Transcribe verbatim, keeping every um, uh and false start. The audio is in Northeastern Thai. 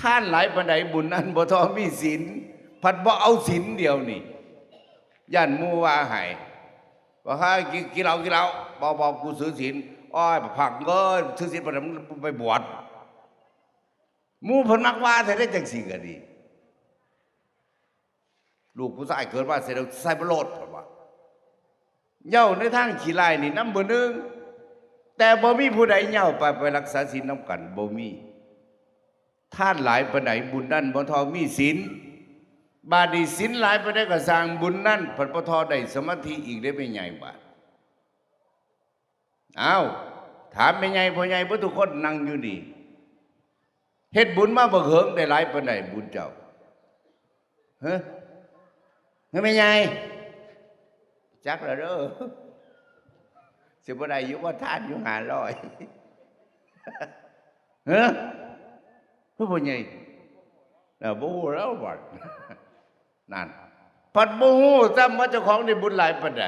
ทานหลายปานใดบุญนั้นบ่เท่ามีศีล พัดบ่เอาศีลเดียวนี่ ย่านหมู่ว่าให้ ว่า "เฮ้ย กิน กินเหล้า กินเหล้า บ่ บ่ กูถือศีล" โอ้ย บักผักเอ้ย ถือศีลปานนั้น มึงไปบวช หมู่เพิ่นมักว่าแท้เด้ จังซี่ก็ดี ลูกผู้ชายเกิดมาเสร็จแล้วใส่บ่โลด เพิ่นว่า เหย้าในทางขี้ร้ายนี่นำเบอร์หนึ่ง แต่บ่มีผู้ใดเหย้าไป ไปรักษาศีลนำกัน บ่มี ทานหลายปานใดบุญนั้นบ่เท่ามีศีล บาดนี้ศีลหลายปานใดก็ซ่าง บุญนั้นพัดบ่เท่าได้สมาธิอีกเด้แม่ใหญ่ บาด อ้าว ถามแม่ใหญ่พ่อใหญ่เบิดทุกคนนั่งอยู่นี่ เฮ็ดบุญมาบักเหิงได้หลายปานใดบุญเจ้า ฮะ เฮ้ย แม่ใหญ่ จักแล้วเด้อ สิบ่ได้อยู่บ่ ทานอยู่ห้าร้อย ฮะ คือพ่อใหญ่ เออ บ่ฮู้แล้วบัด นั่น พัดบ่ฮู้ซ้ำว่าเจ้าของได้บุญหลายปานใด